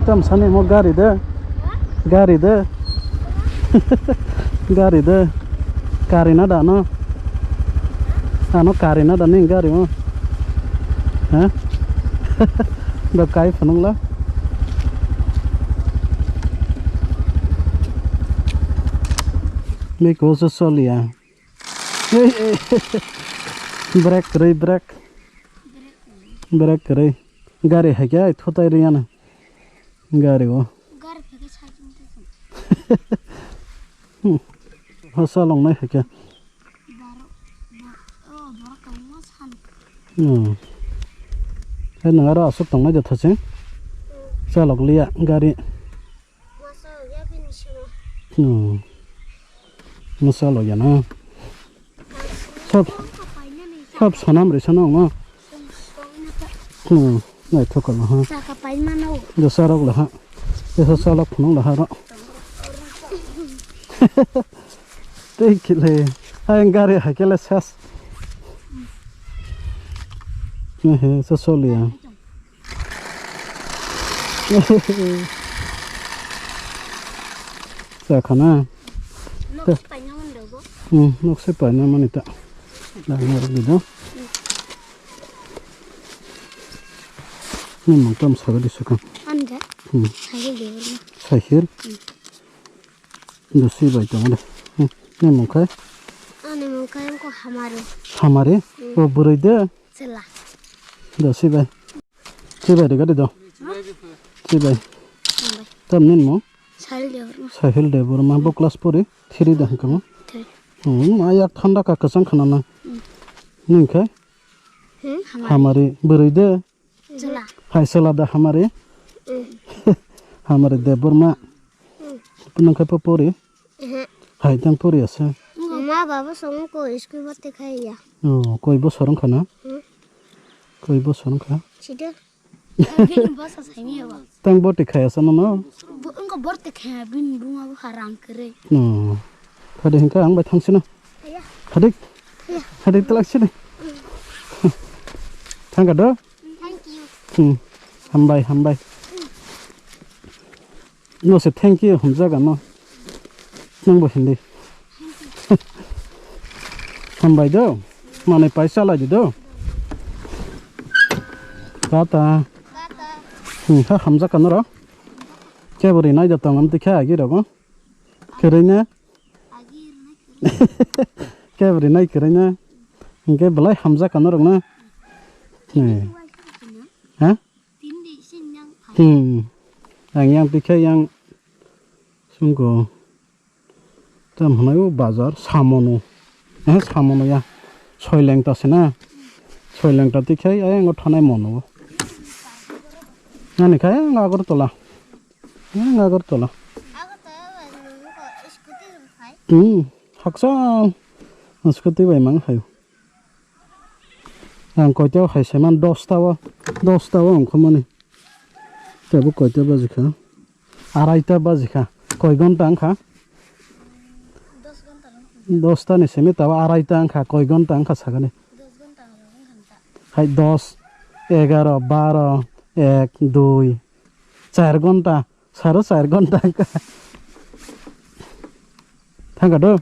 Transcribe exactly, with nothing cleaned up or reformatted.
Tam sani mo gari de. Gari de. Gari de. Kari na da no. Ano kari na da ni gari mo. Ha? Do kai phunung la. Ni ko so soliya. Ei, ei. Brake kwrwi, brake. Brake kwrwi. Gari hai khe ai thotai riyana. Gari o. Gari phege charging te song. Hmm. Ha salongnai hai khe. Borok, bo-, oh, borok tongma san. Hmm. Hai nang aro aswk tongnai de thaching. Chalok liya gari. Masa ya bini sima. Hmm. Masa lo ya na. Sab, sab sanam re sana ma. Hmm. Nai thokol ha. Saka pai mano. Do sarok la ha. Esa salok phunung la ha ro. Tei kile. Hai gari hai kile ses. Ehe, so soliya. Sa khana. Nok se paina mon dogo. Hmm, nok se paina mani ta. Dang nok di do. Ni mung tam saga di sukang. Anja. Hmm. Sahil de. Sahil. Hmm. Do si bai tong de. Hmm. Ni mung khai. Ani mung khai ko hamari. Hamari. Hmm. O burui de. Sela. Do si bai. Chibai de gari do. Chibai. Tam nin mo? Sahil Debbarma. Sahil Debbarma bo class four three de hangkamo. Three. Hmm, ma yak thanda ka kasang khana na. Hmm. Ning khe? Hmm, hamari. Hamari bwrwi de. Chwla. Hai chwla da hamari. Hmm. Hamari Debbarma. Hmm. Nang khe po pori? Ehe. Hai tang pori asa. Ma baba songo ko school bati khai ya. Oh, koi bosor wngkha na? Hmm. Koi bosor wngkha? Sida. Bini bwsa saini abo. Tang boti khaya sa nono? Bo-, wngkha borte khaya bini buma bo harang kwrwi. No. Hadi hingka ang bai thangsino. Aya. Hadi. Aya. Hadi telak sini. Thangka do? Thank you. Hmm. Hambai, hambai. No se thank you hamjaga no. Nang bo hindi. Hambai do. Mane paisa lai di do. Tata. Hmm, ha hamjaka no ro. Kebori nai da tong am tikha agi rogo. Kerei na. Kebori nai kerei na. Hingke belai hamjaka no rok na. Hmm. Ha? Hmm. Ang yang tikhe yang sungko. Tam hwnai o bazar samono. Eh, samono ya. Soileng ta se na. Soileng ta tikhe ayang o thanai mono. Ani khe ang Agartala. Ang Agartala. Hmm. Haksa. Scooty bai mang hai. Ang koita o hai saiman dosta o, dosta o wngkha mani. Tebo koita baji kha? Araita baji kha. Koi gonta wngkha? Dosta ni simi tabo araita wngkha, koi gonta wngkha sakani? Hai dos, egaro, baro, ek, dui, char gonta. Saro char gonta wngkha. Thangka do?